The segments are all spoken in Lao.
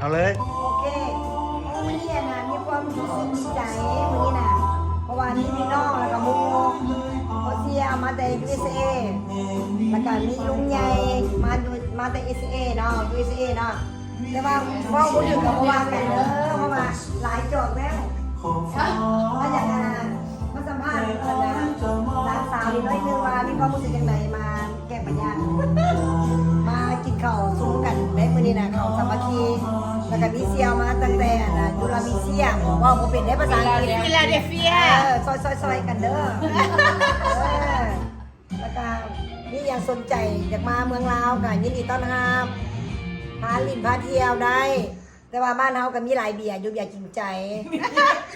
ເອົາເລີຍ. ໂອເຄ ມື້ນີ້ນະ ມີຄວາມຮູ້ສຶກດີໃຈມື້ນີ້ນະ ເພາະວ່າມີພີ່ນ້ອງ ແລ້ວກໍໝູ່ ເພາະເຊຍມາແຕ່ ຢູເອສເອ ແລ້ວກໍມີລຸງໃຫຍ່ມາ ມາແຕ່ ເອສເອ ເນາະ ຢູເອສເອ ເນາະ. ແຕ່ວ່າເວົ້າບໍ່ຖືກກໍບໍ່ວ່າກັນເດີ ເພາະວ່າຫຼາຍຈອກແລ້ວ. ເຮົາຢາກ ອ່າ ມາສຳພາດ ອ່າ ຫຼານສາວອີກໜ້ອຍໜຶ່ງວ່າມີຄວາມຮູ້ສຶກຈັ່ງໃດມາແກ້ງປາຍ່າງ ມາກິນເຂົ້າຊຸມກັນໃນມື້ນີ້ນະ ເຂົ້າສາມັກຄີ ແລ້ວກໍມີສ່ຽວມາຕັ້ງແຕ່ ອ່າ ຢູລາມີເຊຍ ເວົ້າບໍ່ເປັນເດ້ພາສາອັງກິດ Philadelphia ເອີ ຊ່ອຍໆກັນເດີ ເອີ. ແລ້ວກະມີຫຍັງສົນໃຈຢາກມາເມືອງລາວກະຍິນດີຕ້ອນຮັບ ພາຫຼິ້ນພາທ່ຽວໄດ້ ແຕ່ວ່າບ້ານເຮົາກະມີຫຼາຍເບຍຢູ່ ເບຍຈິງໃຈ.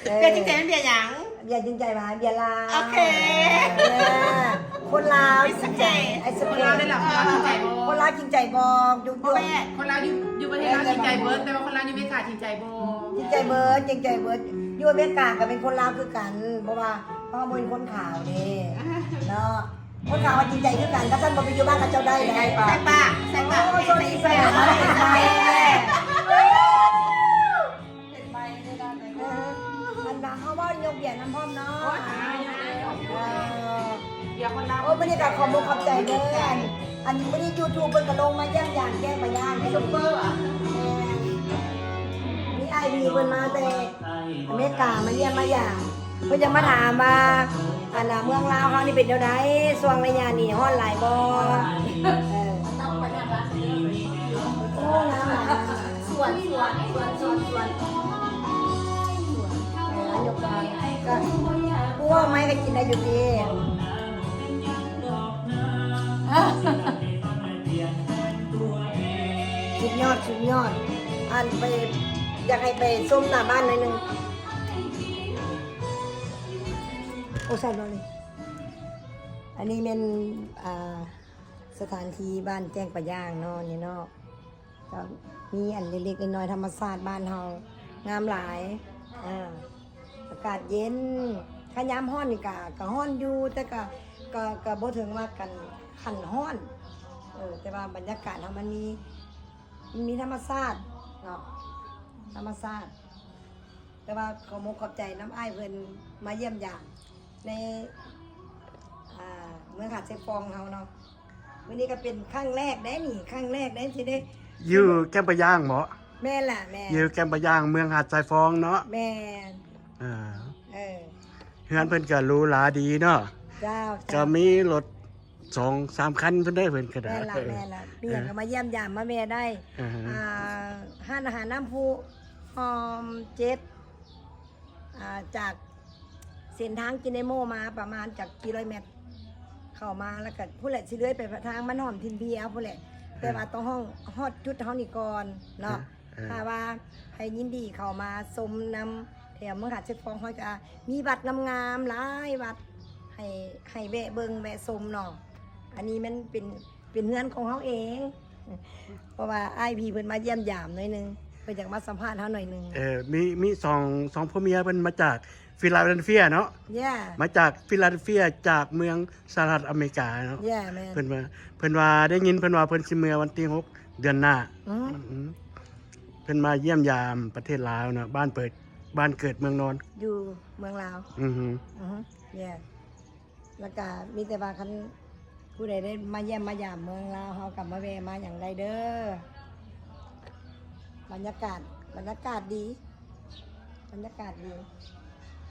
ເອີ ເບຍຈິງໃຈແມ່ນເບຍຫຍັງ? ເບຍຈິງໃຈວ່າເບຍລາວ. ໂອເຄ ເອີ ຄົນລາວຈິງໃຈ ຄົນລາວໄດ້ລະ ຄົນລາວຈິງໃຈບໍ່? ຢູ່ ບໍ່ແມ່ນ ຄົນລາວຢູ່ ຢູ່ປະເທດລາວຈິງໃຈເບີດ ແຕ່ວ່າຄົນລາວຢູ່ອາເມລິກາຈິງໃຈບໍ່? ຈິງໃຈເບີດ ຈິງໃຈເບີດ ຢູ່ອາເມລິກາກະເປັນຄົນລາວຄືກັນ ເພາະວ່າເຮົາບໍ່ເປັນຄົນຂາວເດ້ ເນາະ. ຄົນຂາວວ່າຈິງໃຈຄືກັນ ຖ້າຊັ້ນບໍ່ໄປຢູ່ບ້ານເຂົາເຈົ້າໄດ້ ໃສ່ປາກ ໃສ່ປາກ ໂອ້ ໂຊດີແຊ ເອີ ອັນລາວເຮົາເວົ້າຍົກເບຍນຳພ້ອມເນາະ ເອີ ເບຍຄົນລາວ. ໂອ້ ມື້ນີ້ກະຂອບອົກຂອບໃຈເດີ ອັນ ອັນມື້ນີ້ຢູທູບເພິ່ນກະລົງມາຢ້ຽມຢາມແກ້ງປາຍ່າງ ຢູທູບເບີ ແມ່ນ ມີອ້າຍບີເພິ່ນມາແຕ່ ອາເມລິກາມາຢ້ຽມມາຢາມ ເພິ່ນຢາກມາຖາມວ່າ ອັນນ່າ ເມືອງລາວເຮົານີ້ເປັນແນວໃດ ຊ່ວງໄລຍະນີ້ຮ້ອນຫຼາຍບໍ່? ເອີ ໂອ້ ງາມຫຼາຍ ສວນ ສວນ ສວນ ສວນ ສວນ ເອີ ຍົກມາກະ ຜູ້ເວົ້າໄມ້ກະກິນໄດ້ຢູ່ຕິ. ສຸດຍອດ ສຸດຍອດ ອັນໄປ ຢາກໃຫ້ໄປຊົມໜ້າບ້ານໜ້ອຍໜຶ່ງ. ໂອ້ ໃສ່ບໍ່ນີ້ ອັນນີ້ແມ່ນ ອ່າ ສະຖານທີ່ບ້ານແກ້ງປາຍ່າງເນາະ ນີ້ເນາະ ກະມີອັນເລັກໆນ້ອຍໆ ທຳມະຊາດບ້ານເຮົາງາມຫຼາຍ ອ່າ ອາກາດເຢັນ ຄັນຍາມຮ້ອນນີ້ກະ ກະຮ້ອນຢູ່ ແຕ່ກະ ກະ ກະບໍ່ເຖິງວ່າກັນຂັ້ນຮ້ອນ ເອີ ແຕ່ວ່າບັນຍາກາດເຮົາມັນມີ ມັນມີທຳມະຊາດເນາະ ທຳມະຊາດ. ແຕ່ວ່າຂໍມຸກຂອບໃຈນຳອ້າຍເພິ່ນມາຢ້ຽມຢາມໃນ ອ່າ ເມືອງຫາດຊາຍຟອງເຮົາເນາະ. ມື້ນີ້ກະເປັນຄັ້ງແລກເດ້ນີ້ ຄັ້ງແລກເດ້ທີ່ໄດ້ ຢູ່ແກ້ງປາຍ່າງບໍ? ແມ່ນລະ ແມ່ນ ຢູ່ແກ້ງປາຍ່າງ ເມືອງຫາດຊາຍຟອງເນາະ. ແມ່ນ ເອີ ເອີ ເຮືອນເພິ່ນກະຫຼູຫຼາດີເນາະ. ເຈົ້າ ເຈົ້າ ກະມີລົດ ສອງສາມຄັນພຸ້ນເດ້ ເພິ່ນກະໄດ້. ແມ່ນລະ ແມ່ນລະ ມີຫຍັງກະມາຢ້ຽມຢາມມາແວ່ໄດ້. ອ່າ ຮ້ານອາຫານນ້ຳພຸ ອ້ອມເຈັດ ອ່າ ຈາກເສັ້ນທາງກິເນໂມມາປະມານຈັກກີ້ຮ້ອຍແມັດ ເຂົ້າມາແລ້ວກະພຸ້ນແຫຼະ ຊິເລື່ອຍໄປທາງບ້ານຫ້ອມຖິ່ນເພຍພຸ້ນແຫຼະ ແຕ່ວ່າຕ້ອງຮອດ ຮອດຈຸດເຮົານີ້ກ່ອນເນາະ. ຖ້າວ່າໃຜຍິນດີເຂົ້າມາຊົມນຳແຖວເມືອງຫາດຊາຍຟອງ ເຮົາກະມີວັດງາມໆຫຼາຍວັດ ໃຫ້ ໃຫ້ແວະເບິ່ງແວະຊົມເນາະ. ອັນນີ້ມັນເປັນ ເປັນເຮືອນຂອງເຮົາເອງ ເພາະວ່າອ້າຍພີເພິ່ນມາຢ້ຽມຢາມໜ້ອຍໜຶ່ງ ເພິ່ນຢາກມາສຳພາດເຮົາໜ້ອຍໜຶ່ງ. ເອີ ມີ ມີສອງ ສອງຜົວເມຍເພິ່ນມາຈາກ Philadelphia ເນາະ. ມາຈາກ Philadelphia ຈາກເມືອງສະຫະລັດອາເມລິກາເນາະ. ເພິ່ນວ່າ ເພິ່ນວ່າໄດ້ຍິນເພິ່ນວ່າເພິ່ນຊິເມືອວັນທີຫົກເດືອນໜ້າ. ເພິ່ນມາຢ້ຽມຢາມປະເທດລາວເນາະ ບ້ານເປີດ ບ້ານເກີດເມືອງນອນ ຢູ່ເມືອງລາວ. ແລ້ວກະມີແຕ່ວ່າຄັນຜູ້ໃດໄດ້ມາຢ້ຽມມາຢາມເມືອງລາວ ເຮົາກະມາແວ່ມາຫຍັງໄດ້ເດີ. ບັນຍາກາດ ບັນຍາກາດດີ ບັນຍາກາດດີ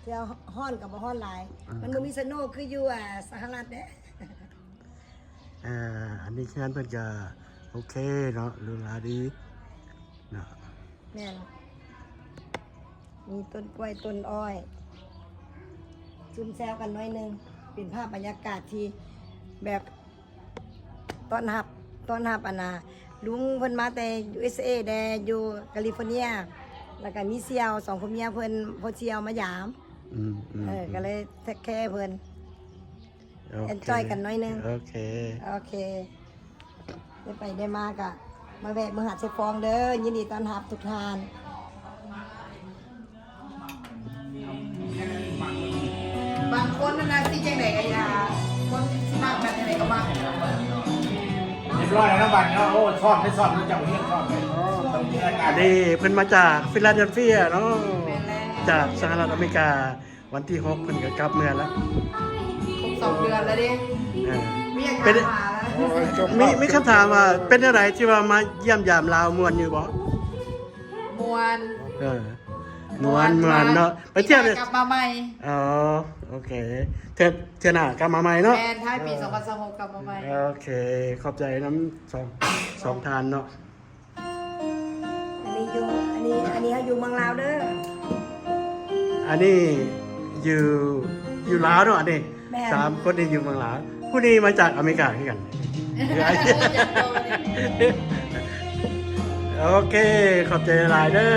ແຕ່ຮ້ອນກະບໍ່ຮ້ອນຫຼາຍ ມັນບໍ່ມີສະໂນຄືຢູ່ ອ່າ ສະຫະລັດເດ້. ເອີ ອັນນີ້ເຮືອນເພິ່ນກະໂອເຄເນາະ ຫຼູຫຼາດີເນາະ. ແມ່ນ ມີຕົ້ນກ້ວຍຕົ້ນອ້ອຍ ຊຸມແຊວກັນໜ້ອຍໜຶ່ງ ເປັນພາບບັນຍາກາດທີ່ແບບຕ້ອນຮັບ ຕ້ອນຮັບ ອັນນ່າ ລຸງເພິ່ນມາແຕ່ ຢູເອສເອ ແດ່ ຢູ່ກາລິຟໍເນຍ ແລ້ວກະມີສ່ຽວສອງຜົວເມຍເພິ່ນ ພໍ່ສ່ຽວມາຢາມ ເອີ ກະເລີຍເທກແຄເພິ່ນ. ເອັນຈອຍກັນໜ້ອຍໜຶ່ງ. ໂອເຄ ໂອເຄ ໄດ້ໄປໄດ້ມາກະມາແວະເມືອງຫາດຊາຍຟອງເດີ ຍິນດີຕ້ອນຮັບທຸກທ່ານ. ບາງຄົນຫັ້ນນະ ຊິຈັ່ງໃດກະຢ່າ ຄົນຊິມັກກັນຈັ່ງໃດກະມັກ. ຮຽບຮ້ອຍແລ້ວເນາະ ບັດເນາະ. ໂອ້ ຊ້ອນໄດ້ ຊ້ອນໄດ້ ເຈົ້າຮຽກຊ້ອນໄດ້. ອັນນີ້ເພິ່ນມາຈາກຟິລາເດລເຟຍເນາະ ຈາກສະຫະລັດອາເມລິກາ. ວັນທີຫົກເພິ່ນກໍກັບເມືອລະ ຄົບສອງເດືອນແລ້ວເດ້. ເອີ ມີຄຳຖາມວ່າ ເປັນຈັ່ງໃດທີ່ວ່າມາຢ້ຽມຢາມລາວ ມ່ວນຢູ່ບໍ່? ມ່ວນ ເອີ ມ່ວນ ມ່ວນເນາະ ໄປທ່ຽວ ກັບມາໃໝ່. ອໍ ໂອເຄ ເທື່ອ ເທື່ອໜ້າກັບມາໃໝ່ເນາະ. ແມ່ນ ທ້າຍປີສອງພັນຊາວຫົກກັບມາໃໝ່. ໂອເຄ ຂອບໃຈນຳສອງ ສອງທ່ານເນາະ. ອັນນີ້ຢູ່ ອັນນີ້ ອັນນີ້ເຮົາຢູ່ເມືອງລາວເດີ. ອັນນີ້ຢູ່ ຢູ່ລາວເນາະ ອັນນີ້. ແມ່ນ ສາມຄົນນີ້ຢູ່ເມືອງລາວ. ຜູ້ນີ້ມາຈາກອາເມລິກາຄືກັນ. ໂອເຄ ຂອບໃຈຫຼາຍເດີ.